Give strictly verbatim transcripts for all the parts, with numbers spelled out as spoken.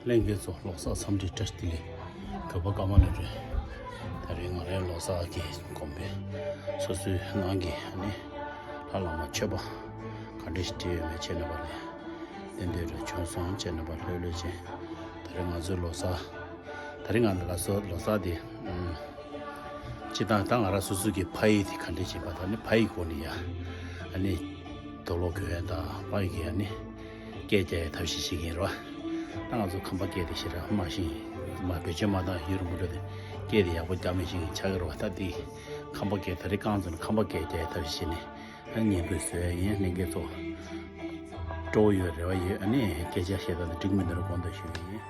ལྷན་རྒྱས་ཚོ་ལོ་གསར་འཚམས་འདྲི་བཀྲ་ཤིས་བདེ་ལེགས། བོད་པ་ཀརྨ་ལོ་རེད། ད་རེས་ང་རའི་ལོ་གསར་གྱི་དགོན་པའི་སོ་སོའི་ནང་གི་ཨ་ནི་ལྷ་བླ་མ་མཆོད་པ་ག་འདྲ་ཞིག་བྲིས་ཡོད་མེད་བྱས་ནས་པ་ལས་བསྟན་འདོད་རེ་བྱུང་སོང་བྱས་ནས་པ་ལྷོད་ལྷོད་བྱས། ད་རེས་ང་ཚོའི་ལོ་གསར། ད་རེས་ང་ཚོ་ལོ་གསར་ལོ་གསར་དེ་ཨུམ། སྤྱིར་བཏང་ད་ང་རང་སོ་སོ་གི་ཕ་ཡུལ་དེ་ག་འདྲས་བྱེད་པ་དང་ནི་ཕ་ཡུལ་སྒོ་ནས་ཡ། ཨ་ནི། རྡོ་སློག་གི་ཡོན་དང་ཕ་ཡུལ་གྱི་ཨ་ནི། སྐད་རྒྱག་ཡའི་ཐབས་ཤེས་བྱེད་ཀྱིན་རོ། ད་ང་ཚོ་ཁམས་པ་སྐད་དེ་ཞེ་དྲག་མ་ཤེས། མ་བེད་སྤྱོད་མ་བཏང་ཡུལ་རུ་མུ་འགྲོ་དེ། སྐད་དེ་ཡག་པོ་རྒྱག་མི་ཤེས་ཀྱིན་ཆགས་ཀྱི་རོ། ད་དེ། ཁམས་པ་སྐད་ད་རེས་རྐང་ཚོ་ནི་ཁམས་པ་སྐད་རྒྱག་ཡའི་ཐབས་ཤེས་བྱེད་ནས། ཨ་ནི་ཉན་དུ་བཟོ་ཡ་ཡིན་ལྷན་རྒྱས་ཚོ། སྤྲོ་བོ་ཡོད་རེ་བ་ཡོད་ཨ་ནི་སྐད་ཆ་བཤད་སྟངས་དེ་འགྲིག་མི་འདུག་ར་དགོངས་དག་ཞུ་ཡ་ཡིན།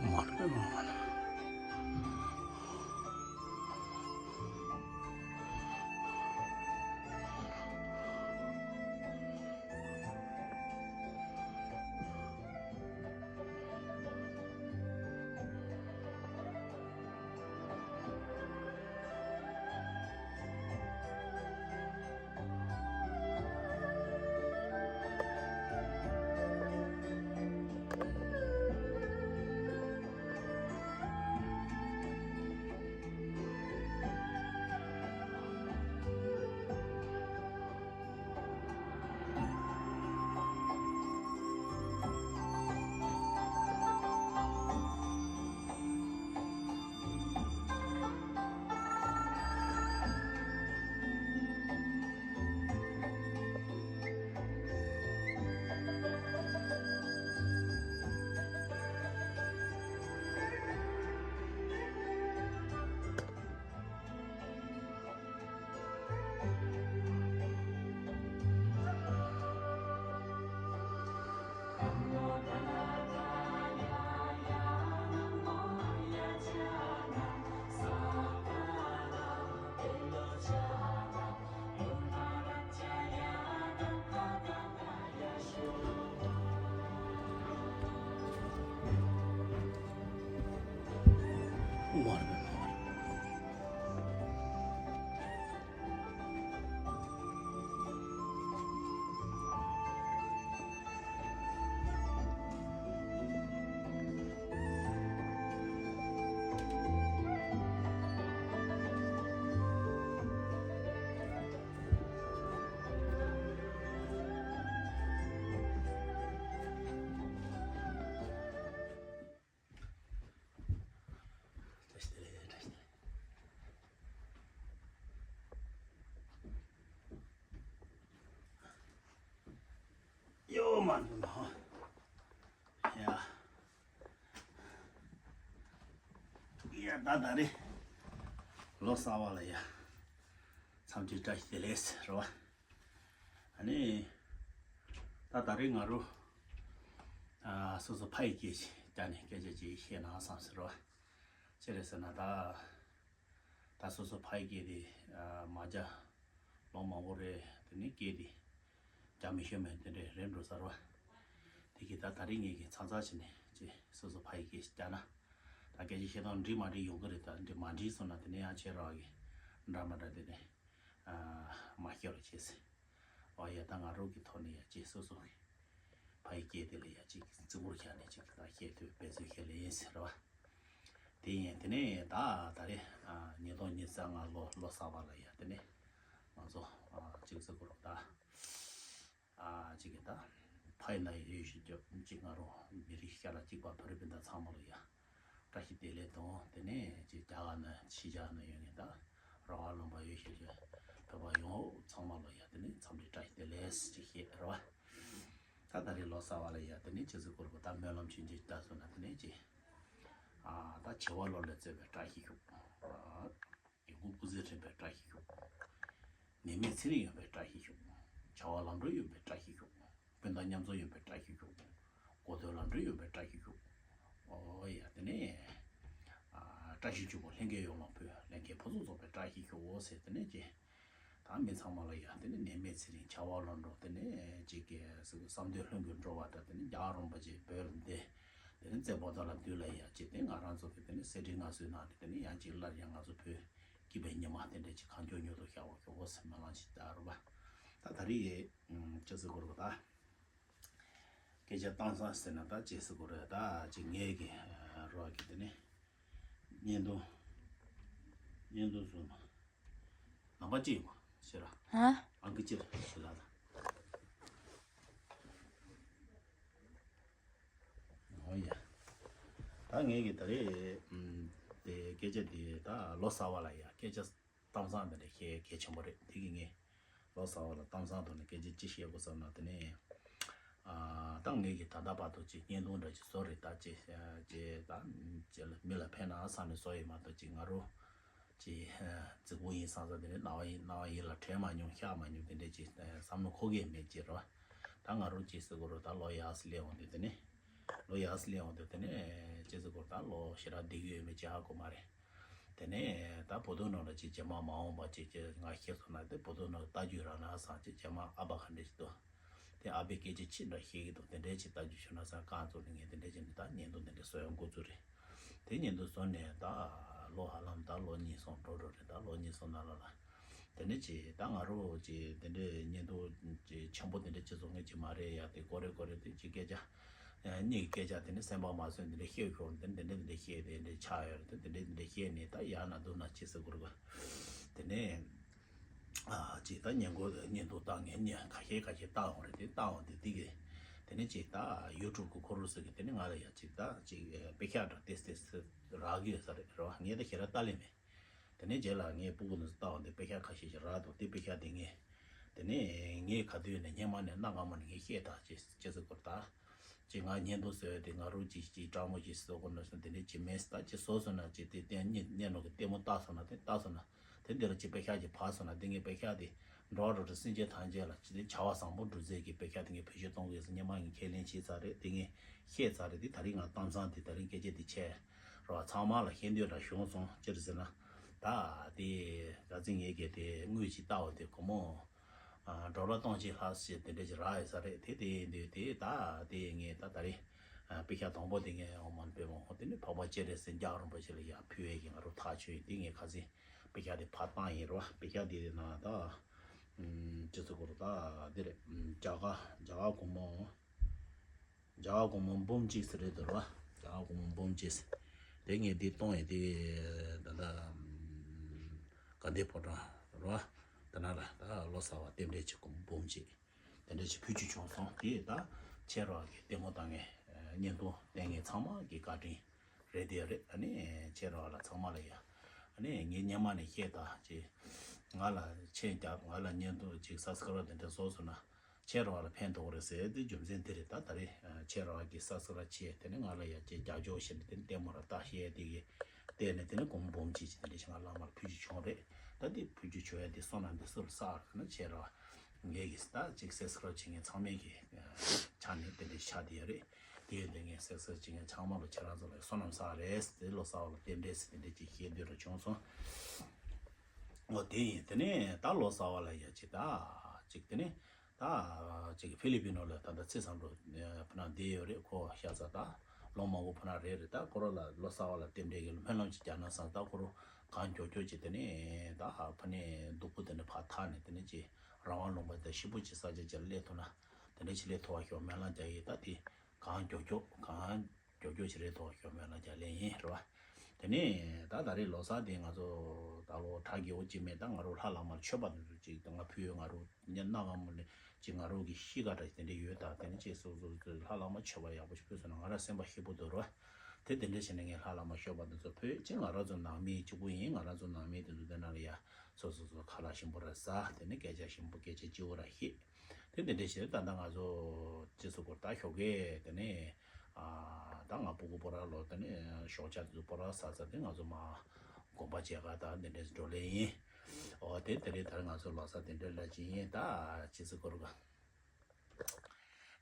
མ་རེད་མ་རེད། ཡོ་མ་ནི་མ། ཡ། ཡ་ད་ད་རེས། ལོ་གསར་བ་ལ་ཡ། འཚམས་འདྲི་བཀྲ་ཤིས་བདེ་ལེགས་རེད་བ། ཨ་ནི། ད་ད་རེས་ང་རུ། ཨ་སོ་སོ་ཕ་ཡི་སྐད་ཅིག་རྒྱག་ནས་སྐད་ཆ་ཅིག་བཤད་ན་བསམ་ཟེར་བ། ཅི་རེད་ཟེར་ན་ད། ད་སོ་སོ་ཕ་ཡི་སྐད་དེ་ཨ་མ་རྒྱག་ལོ་མང་པོ་རེད། དེ་ནས་སྐད་དེ་རྒྱག་མི་ཤེས་མེད་དེ་འདྲས་རེད་འགྲོ་ཟེར་བ། དེ་གི་ད་ད་རེས་ངེད་ཀྱིས་ཚ་ཚ་བྱས་ནས་ཅི་སོ་སོ་ཕ་ཡི་སྐད་ཞིག་རྒྱག་ན། ད་སྐད་ཆ་བཤད་སྟངས་འགྲིག་མ་འགྲིག་ཡོང་གི་རེད། ད་འགྲིག་མ་འགྲིག་སོང་ན་དེ་ནས་ཡང་ཁྱེད་རང་གི་འདྲ་མ་འདྲ་དེ་ནས་ཨ་མ་ཤོར་བྱས་ཟེར། ཨོ་ཡ་ད་ང་རང་གི་ཐོག་ནས་ཡ་ཅི་སོ་སོ་གི་ཕ་ཡི་སྐད་དེ་ལ་ཡ་ཅིག་རྩིས་འབོར་བཞག་ནས་ཅིག་ད་བཤད་ཐུབ་པའི་ཚུལ་བཤད་ལེ་ཡིན་ཟེར་བ། དེ་ཡིན་དེ་ནས་ད་ད་རེས་ཨ་ཉིས་སྟོང་ཉི་ཤུ་རྩ་ལྔ་ལོ་ལོ་གསར་པ་ལ་ཡ་དེ་ནས་ང་ཚོ་ཨ་ཅིག་རྩིས་འབོར་ད་ཨ་ཅིག་གི་ད་ཕ་ཡི་ན་ཡི་ཡོད་ཤོས་ཅིག་ང་རང་མི་རིགས་ཤ་ལ་གཅིག་པ་བོད་རིགས་སྤུན་ཟླ་ཚང་མ་ལ་ཡ། བཀྲ་ཤིས་བདེ་ལེགས་དང་དེ་ནས་ཅིག་རྒྱ་གར་ན་ཕྱི་རྒྱལ་ན་ཡོད་མཁན་ད་ར་བ་ལུང་པ་ཡོད་ཤེས་ཤེས་བོད་པ་ཡོངས་ཚང་མ་ལ་ཡ་དེ་ནས་འཚམས་འདྲི་བཀྲ་ཤིས་བདེ་ལེགས་ཅིག་བཤད་ར་བ། ད་ད་རེས་ལོ་གསར་བ་ལ་ཡ་དེ་ནས་ཅི་ཟེར་དགོས་རེད་པ། ད་སྨོན་ལམ་ཆུང་ཆུང་ཞིག་བཏབ་སོང་ན་དེ་ནས་ཅི་ཨ་ད་བྱེ་བ་ལོ་ལ་བརྩེ་བའི་བཀྲ་ཤིས་ཤོག་ཨ། ཡོང་ཁུངས་སྐུ་ཚེ་རིང་བའི་བཀྲ་ཤིས་ཤོག་ནད་མེད་ཚེ་རིང་ཡོང་བའི་བཀྲ་ཤིས་ཤོག་བྱ་བ་ལམ་འགྲོ་ཡོང་བའི་བཀྲ་ཤིས་ཤོག་སྤུན་ཟླ་མཉམ་འཛོམས་ཡོང་བའི་བཀྲ་ཤིས་ཤོག་གོ་ཐོས་ལམ་འགྲོ་ཡོང་བའི་བཀྲ་ཤིས་ཤོག་ཨོ་ཡ་དེ་ནས་ཨ་བཀྲ་ཤིས་ཕྱུག་པོ་ལྷན་རྒྱས་ཡོངས་ལ་ཕུལ། ལྷན་རྒྱས་ཕུན་སུམ་ཚོགས་པའི་བཀྲ་ཤིས་ཤོག་ཟེར་དེ་ནས་ཀྱི་ད་མི་ཚང་མ་ལ་ཡ་དེ་ནས་ནད་མེད་ཚེ་རིང་བྱ་བ་ལམ་འགྲོ་དེ་ནས་ཅིག་གི་བསམ་དོན་ལྷུན་གྱིས་འགྲོ་བ་དང་དེ་ནས་རྒྱལ་བ་རིན་པོ་ཆེ་བོད་ལ་བདེ། དེ་ནས་བཙན་པོ་དར་ལ་བདུད་ལ་ཡ་ཅིག་དེ་ང་རང་ཚོ་གི་དེ་ནས་གསེར་ཁྲི་མངའ་གསོལ་གནང་སྟེ་དེ་ནས་ཡང་ཅིག་སླར་ཡང་ང་ཚོ་བོད་སྐྱིད་པའི་ཉི་མ་དེ་འདྲ་ཅིག་གང་མགྱོགས་མྱུར་དུ་ཤར་བར་ཤོག་ཟེར་སྨོན་ལམ་ཞིག་བཏབ་རོགས་པ། ད་ད་རེས་ཅི་ཟེར་དགོས་རེད་པ་ད། སྐད་ཆ་བཏང་ས་ཟེར་ན་ད་ཅི་ཟེར་དགོས་རེད། ད་ཅིག་ངས་ཀྱི་རོགས་ཀྱི་དེ་ནས་བརྙན་ཐུང་བརྙན་ཐུང་བཟོ་མ་ནམ་པ་གཅིག་ཤེས་ར། ཧ། ཨང་ཀི་ཅིར་ཤེས་ར་ད། ཨོ་ཡ། ད་ངས་ཀྱི་ད་རེས་ཨམ་དེ་སྐད་ཆ་དེ་ད་ལོ་གསར་བ་ལ་ཡ་སྐད་ཆ་གཏམ་བཟང་དེ་འདྲ་བཤད་གལ་ཆེན་པོ་རེད། དེ་གི་ངས་ལོ་གསར་བ་ལ་གཏམ་བཟང་ཐོག་ནས་སྐད་ཆ་ཅི་བཤད་དགོས་བསམ་ན། དེ་ནས་ཨ་ད་ངས་ཀྱི་ད་ལྟ་བར་དུ་ཅིག་བརྙན་ཐུང་འདྲ་ཅིག་བཟོ་རེད། ད་ཅི་ཅི་ད་ཅི་ལ་མི་ལ་ཕན་ན་བསམ་ནས་བཟོ་ཡི་མ་གཏོགས་ཅིག་ང་རོ་ཅིག་རྫིག་པོ་ཡིན་བསམ་ས་དེ་ནས་སྣང་བ་ཡིན་སྣང་བ་ཡིན་ལ་དྲན་མ་མྱོང་ཤག་མ་མྱོང་དེ་འདྲ་ཅིག་བསམ་བློ་འཁོར་གི་མེད་ཅེས་རོ། ད་ང་རོ་ཅི་ཟེར་དགོས་རོ། ད་ལོ་ཡག་སི་ལེ་འོང་དུས་དེ་ནས་ལོ་ཡག་སི་ལེ་འོང་དུས་དེ་ནས་ཅི་ཟེར་དགོས་རོ། ད་ལོ་ཞེ་དྲག་བསྡད་ཀྱི་ཡོད་མེད་ཅི་ཧ་གོ་མ་རེད། དེ་ནས་ད་བོད་དོན་ནང་ལ་ཅིག་རྗེས་མ་མ་འོངས་པ་ཅིག་ཅིག་ང་ཤེས་སོང་ན་དེ་བོད་དོན་ནང་ལྟ་རྒྱུ་རང་ན་སང་ཅིག་རྗེས་མ་ཨ་ཕ་ག་འདྲ་ཞིག་འདུག་དེ་ཨ་ཕའི་སྐད་ཆ་ཅི་འདྲ་བཤད་ཀྱི་འདུག་དེ་འདྲའི་ཅིག་ལྟ་རྒྱུ་བྱུང་ན་སང་རྐང་བཙུགས་ནས་ངས་དེ་འདྲའི་ཅིག་ནས་ད་བརྙན་ཐུང་དེ་འདྲ་བཟོ་ཡ་འགོ་བཙུགས་རེད། དེ་བརྙན་ཐུང་བཟོ་ནས་ད་ལོ་ཧ་ལམ་ད་ལོ་གཉིས་གསུམ་འགྲོ་འགྲོ་རེད། ད་ལོ་གཉིས་གསུམ་ནང་ལ་ལ། དེ་ནས་ཅིག་ད་ང་རོ་ཅིག་དེ་འདྲའི་བརྙན་ཐུང་ཅིག་ཆེན་པོ་དེ་འདྲ་ཅིག་བཟོ་མཁན་ཅིག་མ་རེད་ཡ། དེ་ཀོ་རེ་ཀོ་རེ་དེ་ཅིག་སྐད་ཆ་གཉིས་ཀྱི་སྐད་ཆ་དེ་ནས་སེམས་པ་མ་བཟོད་འདི་འདྲ་བཤད་ཤོར་དེ་འདི་འདྲ་འདི་འདྲ་བཤད་དེ་འདྲ་ཆགས་ཡོད་རེད། དེ་འདི་འདྲ་འདི་འདྲ་བཤད་ནས་ད་ཡག་ན་སྡུག་ན་ཅི་ཟེར་དགོས་རེད། དེ་ནས་ཨ་ཅིག་ད་བརྙན་འགོ་བརྙན་ཐུང་བཏང་ངས་བརྙན་ཁ་ཤས་ཁ་ཤས་བཏང་ཡོང་རེད། དེ་བཏང་ཡོང་དེ་དེ་གི་དེ་ནས་ཅིག་ད་ཡུ་ཊུབ་གི་ཁོ་རང་ཟེར་གི་དེ་ནས་ང་ལ་ཡ་ཅིག་ད་ཅིག་དཔེ་ཤག་འདྲ་ཏེས་ཏེས་རག་གི་ཡོད་ས་རེད་རེད་བ། ངས་ད་ཞེ་དྲག་ལྟ་ལེ་མེད། དེ་ནས་རྗེས་ལ་ངས་སྤུ་གུ་ནས་བལྟ་བ་འདི་དཔེ་ཤག་ཁ་ཤས་ཤིག་རག་འདུག་དེ་དཔེ་ཤག་དེ་ངས་དེ་ནས་ངས་ག་དུས་ནས་སྙེ་མ་ནས་གནའ་སྔ་མོ་ནས་ངས་བཤད་ད་ཅེས་ཅེས་ཟེར་དགོས་ད། ཅེས་ང་བརྙན་ཐུང་བཟོས་དེ་ང་རུ་ཅིག་ཅིག་སྤྲང་མོ་ཅིག་བཟོ་དགོས་ན་སོང་དེ་འདྲས་ཅིག་མེད་ད་ཅིག་བཟོ་སོང་ན་ཅིག་དེ་བརྟེན་སྙེ་སྙེ་ནོ་གི་ལྟད་མོ་བལྟ་སོང་ན་དེ་བལྟ་སོང་ན་དེ་འདི་ལ་ཅིག་དཔེ་ཤག་ཅིག་ཕབ་སོང་ན་དེ་ངས་དཔེ་ཤག་དེ་འགྲོ་བ་རོ་སེམས་ཅན་ཐམས་ཅད་ལ་ཅིག་དེ་བྱ་བ་བཟང་པོ་སྒྲུབ་རྩལ་གྱི་དཔེ་ཤག་དེ་ངས་བེད་སྤྱོད་གཏོང་དགོས་སོང་། སྙེ་མ་ངས་ཁས་ལེན་བྱས་ཚར་རེད། དེ་ངས་བཤད་ཚར་རེད། དེ་ད་རིང་ང་གཏམ་བཟང་དེ་ད་རིང་སྐད་ཆ་དེ་བྱས། རོ་ཚང་མ་ལ་ཤེས་འདོད་འདྲ་བྱུང་སོང་། ཅི་རེད་ཟེར་ན། ད་དེ་ག་ཚིག་ངས་གལ་ཏེ་དངུལ་ཅིག་བལྟ་བ་དེ་སྒོར་མོ་ཌོ་ལར་སྟོང་གཅིག་ལྷག་ཞིག་དེ་འདྲ་ཅིག་རག་ཡོད་ས་རེད། དེ་དེ་ཡིན་དུས་དེ་ད་དེ་ངས་ད་ད་རེས་དཔེ་ཤག་དང་པོ་དེ་ངས་འོ་མ་དཔེ་མོ་དེ་ནི་འཕགས་པ་སྤྱན་རས་གཟིགས་འཇམ་རིན་པོ་ཆེ་ལ་ཡར་ཕུལ་བའི་གི་ང་རོ་ཐག་ཆོད་ཡིན། དེ་ངས་ཁ་སང་དཔེ་ཤག་དེ་ཕར་བཏང་ཡིན་རོ། དཔེ་ཤག་དེ་ན་ད་ཅི་ཟེར་དགོས་རེད། ད་དེ་རེད། རྒྱ་གར་རྒྱ་གར་སྒོར་མོ། རྒྱ་གར་སྒོར་མོ་འབུམ་གཅིག་ཙམ་རེད་འདུག་ར། རྒྱ་གར་སྒོར་མོ་འབུམ་གཅིག་ཙམ། དེ་ངས་འདི་གཏོང་ཡས་དེ་ད་ལྟ་དགའ་ལྡན་ཕོ་བྲང་ར། དེ་ན་ལ་ད་ལོ་གསར་བ་རྟེན་འབྲེལ་གྱི་སྒོར་མོ་འབུམ་གཅིག་དེ་འདྲ་ཞིག་ཕུལ་རྒྱུ་བྱུང་སོང་། དེ་ད་ཁྱེད་རང་གི་ལྟད་མོ་བཏང་མཁན་བརྙན་ཐུང་བལྟས་མཁན་ཚང་མ་གི་བཀའ་དྲིན་རེད་དེ་རེད། ཨ་ནི་ཁྱེད་རང་ལ་ཚང་མ་ལ་ཡ། ཨ་ནི་ངས་སྙེ་མ་ནས་བཤད་ད་ཅེ། ང་ལ་མཆན་རྒྱབ། ང་ལ་བརྙན་ཐུང་ཅིག་སབ་སི་ཀ་རབ་དེ་འདྲ་བཟོ་སོང་ན། ཁྱེད་རང་ལ་ཕན་ཐོགས་རེད་ཟེར་དེ་རྒྱུ་མཚན་དེ་རེད། ད་ད་རེས་ཁྱེད་རང་གི་སབ་སི་ཀ་རབ་བྱས་དེ་ནས་ང་ལ་ཡ་ཅེ་རྒྱབ་སྐྱོར་བྱས་ནས་དེ་ནས་ལྟད་མོ་ར་ལྟ་བཤད་དེ་གི་བལྟས་ནས་དེ་ནས་སྒོར་མོ་འབུམ་གཅིག་ཅིག་དེ་འདྲ་ཞིག་ང་ལ་མར་ཕུལ་རྒྱུ་བྱུང་རེད། ད་དེ་ཕུལ་རྒྱུ་བྱུང་ཡ་དེ་བསོད་ནམས་འདི་སུ་ལ་བསགས་རེད་ན་ཁྱེད་རང་ངས་གི་ད་ཅིག་སབ་སི་ཀ་རབ་བྱེད་མཁན་ཚང་མས་གི་ཆ་ནས་དེ་འདྲ་ཆགས་བསྡད་ཡོད་རེད། དེ་ཡོད་དེ་ངས་སབ་སི་ཀ་རབ་བྱེད་མཁན་ཚང་མ་ལ་ཁྱེད་རང་ཚོ་ལ་བསོད་ནམས་བསགས་རེད། དེ་ལོ་གསར་བ་ལ་རྟེན་འབྲེལ་ཟེར་དེ་འདྲ་ཅིག་བཤད་འདོད་ར་བྱུང་སོང་། འོ་དེ་ཡིན། དེ་ནས་ད་ལོ་གསར་བ་ལ་ཡ་ཅིག་ད་ཅིག་དེ་ནས་ད་ཅིག་ཕི་ལི་པི་ནོ་ལ་ད་ལྟ་ཚེ་བཟང་པོ་ཕུ་ན་བསྡད་ཡོད་རེད། ཁོ་ཤ་ཚ་ད་ལོ་མང་པོ་ཕུ་ན་རེད་རེད། ད་ཁོ་རང་ལ་ལོ་གསར་བ་ལ་རྟེན་འབྲེལ་གྱི་སྨོན་ལམ་ཅིག་རྒྱག་ན་བསམ། ད་ཁོ་རང་གང་མགྱོགས་མགྱོགས་ཅིག་དེ་ནས་ད་ཕ་ནས་སྡུག་པོ་དེ་ནས་ཕར་ཐར་ནས་དེ་ནས་ཅིག་རང་དབང་ལུང་པ་དེ་ཞིག་པོ་ཅིག་ས་ཆ་ཅིག་ལ་སླེབས་ཐུབ་ན་དེ་འདྲ་ཞིག་སླེབས་ཐུབ་པ་ཞོག་སྨོན་ལམ་རྒྱག་ཡིན། ད་དེ་གང་མགྱོགས་མགྱོགས་གང་མགྱོགས་མགྱོགས་ཅིག་རེད་དོ་ཞོག་སྨོན་ལམ་རྒྱག་ལེ་ཡིན་རེད་བ། དེ་ནས་ད་ད་རེས་ལོ་གསར་དེ་ང་ཚོ་ད་ལོ་གྲ་རྒྱས་པོ་ཅིག་མེད། ད་ང་རོ་ལྷ་བླ་མར་མཆོད་པ་དེ་ཚོ་ཅིག་ང་ཕུལ་ཡོད། ང་རོ་གནའ་སྔ་མོ་ནས་ཅིག་ང་རོ་གི་གཤིས་ཀ་འདྲ་དེ་འདྲ་ཡོད། ད་དེ་ནས་ཅིག་སོ་སོ་སོ་ལྷ་བླ་མ་མཆོད་པ་ཡག་པོ་ཞིག་ཕུལ་སོང་ན་ང་རང་སེམས་པ་སྐྱིད་པོ་འདུག་རོ། དེ་དེ་འདྲ་བྱས་ནས་ངས་ལྷ་བླ་མ་མཆོད་པ་དེ་ཚོ་ཕུལ་ཅིག་ང་རང་ཚོ་ནང་མི་གཅིག་པུ་ཡིན། ང་རང་ཚོ་ནང་མི་དེ་ཚོ་དེ་ན་ལ་ཡ་སོ་སོ་སོ་ཁ་ལག་ཞིམ་པོ་ར་ཟ། དེ་ནས་སྐད་ཆ་ཞིམ་པོ་སྐད་ཆ་སྐྱིད་པོ་ར་བཤད། དེ་དེ་འདྲ་བྱས་ད་ལྟ་ང་ཚོ་ཅི་ཟེར་དགོས་ད་ཞོགས་ཀས་དེ་ནས་ཨ་ད་ང་སྤུ་གུ་པོ་ར་ལོ་དེ་ནས་ཞོགས་ཇ་དེ་ཚོ་པོ་ར་ཟ་ཟ་དེ་ང་ཚོ་མ་དགོན་པ་མཇལ་ཁ་ད་དེ་འདྲ་འགྲོ་ལེ་ཡིན། འོ་དེ་དེ་རིང་ད་ང་ཚོ་ལོ་གསར་དེ་འདྲ་ལ་ཅི་ཡིན་ད་ཅི་ཟེར་དགོས་ར།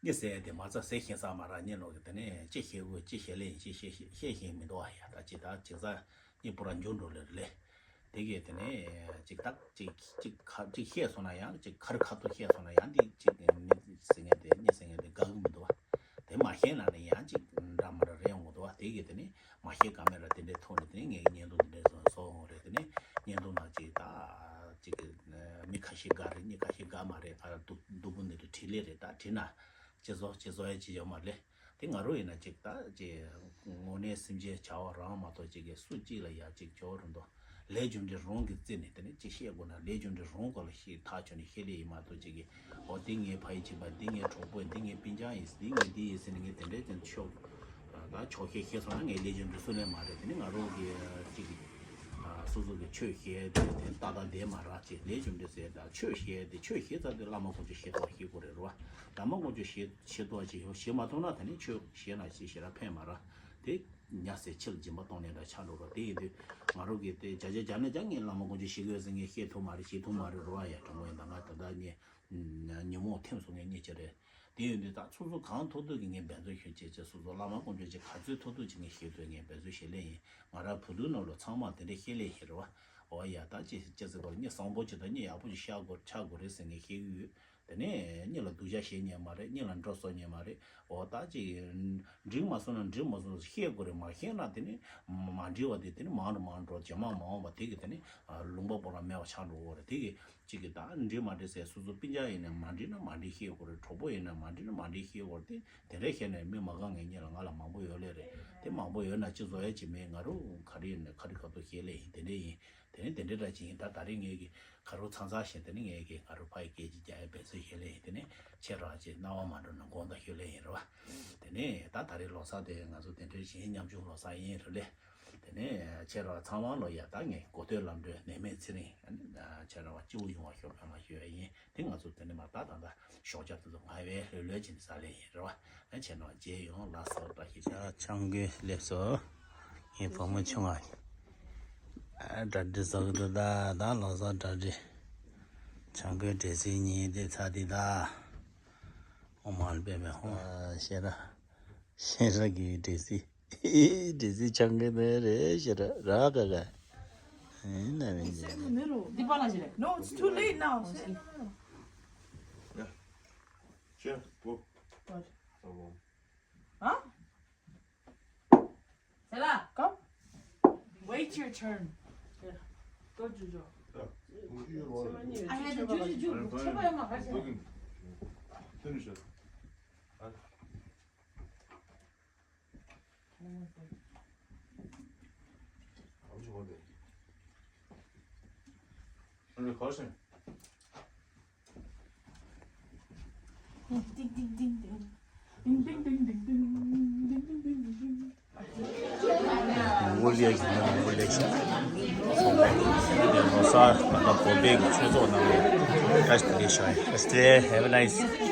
ངས་ཟེར་ཡ་དེ་མ་རྩ་ཟེར་ཤེས་ས་མ་ར་ཉན་ལོག་གི་དེ་ནས་ཅི་བཤད་དགོས་ཅི་བཤད་ལེ་ཡིན་ཅི་བཤད་བཤད་ཤེས་མི་འདུག་ཨ་ཡ། ད་ཅི་ད་ཅི་ཟ་གཉིས་པོ་ར་འཇུ་འགྲོ་ལེ་རེད་ལེ། དེ་གས་དེ་ནས་ཅིག་ཐག་ཅིག་ཅིག་ཁ་ཅིག་བཤད་སོང་ན་ཡང་ཅིག་ཁ་རི་ཁ་ཐུག་བཤད་སོང་ན་ཡང་འདི་ཅིག་མི་ཟེར་མཁན་དེ་གཉིས་ཟེར་མཁན་དེ་དགའ་གི་མི་འདུག་བ། དེ་མ་བཤད་ན་ནི་ཡང་ཅིག་འདྲ་མ་འདྲ་རེད་ཡོང་གི་འདུག་བ། དེ་གས་དེ་ནས་མ་བཤད་ཀ་མེད་ར་དེ་འདྲའི་ཐོག་ནས་དེ་ནས་ངས་བརྙན་ཐུང་དེ་འདྲའི་བཟོ་བཟོ་འོང་རེད། དེ་ནས་བརྙན་ཐུང་ནང་ཅིག་ད་ཅིག་མི་ཁ་ཤས་དགའ་རེད། མི་ཁ་ཤས་དགའ་མ་རེད། ཨ་ར་སྡུག་སྡུག་པོ་འདི་འདྲ་བྲིས་ལེ་རེད། ད་བྲིས་ན་ ཅི་བཟོ་ཅི་བཟོ་ཡ་ཅི་ཡོད་མ་རེད། དེ་ང་རང་ཡིན་ན་ཅིག་ད་ཅིག་དངོས་གནས་སེམས་ཅན་བྱ་བ་རང་མ་གཏོགས་ཅིག་གི་སུ་གཅིག་ལ་ཡ་ཅིག་བྱ་བ་རུང་དོ། ལས་རྒྱུ་འབྲས་རང་གི་རྩིས་ནས་དེ་ནས་ཅིག་བཤད་དགོས་ན་ལས་རྒྱུ་འབྲས་རང་སྐོར་ལ་ཤེས་ཐག་ཆོད་ནས་བཤད་ལེ་ཡིན་མ་གཏོགས་ཅིག་གི་འོ་འདི་ངའི་ཕ་ཡི་གཅིག་པ། འདི་ངའི་གྲོགས་པོ། འདི་ངའི་སྤུན་ཀྱག་ཡིན། འདི་ངའི་འདི་ཡིན་ཟེར་ནས་ངས་དེ་འདྲའི་ཅན་ཆོག་ད་ཆོག་ཤེས་ཤེས་སོང་ན་ངས་ལས་རྒྱུ་འབྲས་སུ་ལེན་མ་རེད། དེ་ནི་ང་རང་གི་ཅིག་གི་སོ་སོ་གི་ཆོས་བཤད་དེ་དེ་ཏག་ཏག་བསྡད་མ་རག་ཅིག་ལས་རྒྱུ་འབྲས་ཟེར་ད་ཆོས་བཤད་དེ་ཆོས་བཤད་ཚར་དུས་བླ་མ་དཀོན་མཆོག་བཤད་ཐུབ་པ་ཤེས་དགོས་རེད་རོ། བླ་མ་དཀོན་མཆོག་བཤད་བཤད་ཐུབ་པ་ཅིག་ཡོད་བཤད་མ་ཐུབ་ན་ད་ནི་ཆོས་བཤད་ན་ཅིག་ཞེ་དྲག་ཕན་མ་རག་དེ། ཉ་ཟེར་ཕྱི་ལ་སྦྱིན་པ་གཏོང་ནས་འདྲ་ཆགས་འགྲོ་རོགས། དེ་ཡིན་དུས་ང་རང་གིས་དེ་བྱ་བྱ་བྱ་ནས་ཀྱང་ངས་བླ་མ་དཀོན་མཆོག་ཞིག་ཡོད་ཟེར་ངས་བཤད་ཐུབ་མ་རེད། བཤད་ཐུབ་མ་རེད་རོ། ཨ་ཡ་དྲང་པོ་ཡིན་ད་ང་ད་ལྟ་ངས་ཉོན་མོངས་ཐིམ་སོང་ངས་རྙེད་ཀྱི་རེད། དེ་ཡིན་དུས་ད་ཚོགས་གཙོ་གང་ཐུབ་ཐུབ་ཀྱིས་ངས་འབད་བརྩོན་ཞུ་བྱེད་ཅེས་སོ་སོ་བླ་མ་དཀོན་མཆོག་ཅིག་ག་ཚོད་ཐུབ་ཐུབ་ཅིག་ངས་བཤད་ཐུབ་ངས་འབད་བརྩོན་བྱེད་ལེ་ཡིན། ང་རང་བུ་ཕྲུག་ནང་ལོ་ཚང་མ་དེ་འདྲས་བཤད་ལེ་ཡིན་རོ། ཨོ་ཡ་ད་ཅི་ཅི་ཟེར་དགོས་རེད། གཉིད་བཟང་པོ་ཅིག་དང་གཉིད་ཡག་པོ་ཅིག་ཤར་དགོས་ཆགས་དགོས་རེད་ཟེར་ངས་བཤད་ཀྱི་ཡོད། དེ་ནས་གཉིད་ལ་སྡུག་ཅག་བྱེད་ཉན་མ་རེད། གཉིད་ལ་འགྲོ་སོང་ཉན་མ་རེད། འོ་ད་ཅིག་འགྲིག་མ་སོང་ན་འགྲིག་མ་སོང་བཤད་དགོས་རེད། མ་བཤད་ན་དེ་ནི་མ་འགྲིག་པ་དེ་དེ་ནི་མང་དུ་མང་འགྲོ་ཇེ་མང་མང་འགྲོ། དེ་གི་དེ་ནི་ལུང་པ་པོ་རང་མེད་པ་ཆགས་འགྲོ་གི་རེད། དེ་གི་ཅིག་གི་ད་འགྲིག་མ་འགྲིག་ཟེར་སོ་སོ་སྤུན་ཀྱག་ཡིན་ན་མ་འགྲིག་ན་མ་འགྲིག་བཤད་དགོས་རེད། གྲོགས་པོ་ཡིན་ན་མ་འགྲིག་ན་མ་འགྲིག་བཤད་དགོས་རེད། དེ་དེ་འདྲ་བཤད་ནས་མི་མ་དགའ་མཁན་གཉིས་ལ་ང་ལ་མང་པོ་ཡོད་ལེ་རེད། དེ་མང་པོ་ཡོད་ན་ཅི་བཟོ་ཡ་ཅི་མེད། ང་རང་ག་རེ་ཡིན་ན་ག་རེ་ག་ཐོག་བཤད་ལེ་ཡིན། དེ་འདྲ་ཡིན། དེ་ནས་དེ་འདྲའི་འདྲ་ཅིག་ཡིན། ད་ད་རེས་ངས་ཀྱི་ག་རུ་ཚང་ཚང་བཞིན་དེ་ནས་ངས་ཀྱི་ག་རུ་ཕ་ཡི་སྐད་ཅིག་རྒྱག་ཡའི་འབད་བརྩོན་བྱེད་ལེ་ཡིན། དེ་ནས་ཁྱེད་རང་ཅིག་སྣང་བ་མ་འགྲོ་ན་དགོངས་དག་ཞུ་ལེ་ཡིན་རེད་བ། དེ་ནས་ད་ད་རེས་ལོ་གསར་དེ་ང་ཚོ་དེ་འདྲའི་བཞིན་མཉམ་ཆུང་ལོ་གསར་ཡིན་རེད་ལེ། དེ་ནས་ཁྱེད་རང་ཚང་མ་ལོ་ཡ་ད་ངས་གོ་ཐོས་ལམ་འགྲོས་ནད་མེད་ཚེ་རིང་ཁྱེད་རང་བ་སྐྱིད་པོ་ཡོང་བ་ཤོག་ཕན་པ་ཞུ་ཡ་ཡིན། དེ་ང་ཚོ་དེ་ནས་མར་ད་ད་ད་ཞོགས་ཇ་དེ་ཚོ་ང་བས་ལྷོད་ལྷོད་ཅིག་ཟ་ལེ་ཡིན་རེད་བ། ཨ་ཆེ་ནོ་རྗེས་ཡོང་ལ་སོགས་བཀྲ་ཤིས་བདེ་ལེགས། ཆང་གི་ལེབ་སོ། ངའི་བུ་མོ་ཆུང་བ། ཨ་གྲ་སྒྲིག་བཟོ་གི་འདུག་ད་ད་ལོ་གསར་གྲ་སྒྲིག་ཆང་གི་འདྲེ་སྲིན་ཉིན་དེ་ཚ་དེ་ད། ཨོ་མ་ལ་པེ་མེ་ཧོ། ཤེ་ར། ཤེ་ར་གི་འདྲེ་སྲིན། འདྲེ་སྲིན་ཆང་གི་མེ་རེད་ཤེ་ར་ར་ག་ག་ཨེ་ན་མེ་ཇེ། འདི་པ་ལ་ཞིག་རེད། No, it's too late now. Sit down. Yeah. Sure, go. What? Huh? Stella, come. Wait your turn. Yeah. Go, Juju. Yeah. I had to Juju, Juju. Finish it. Have a nice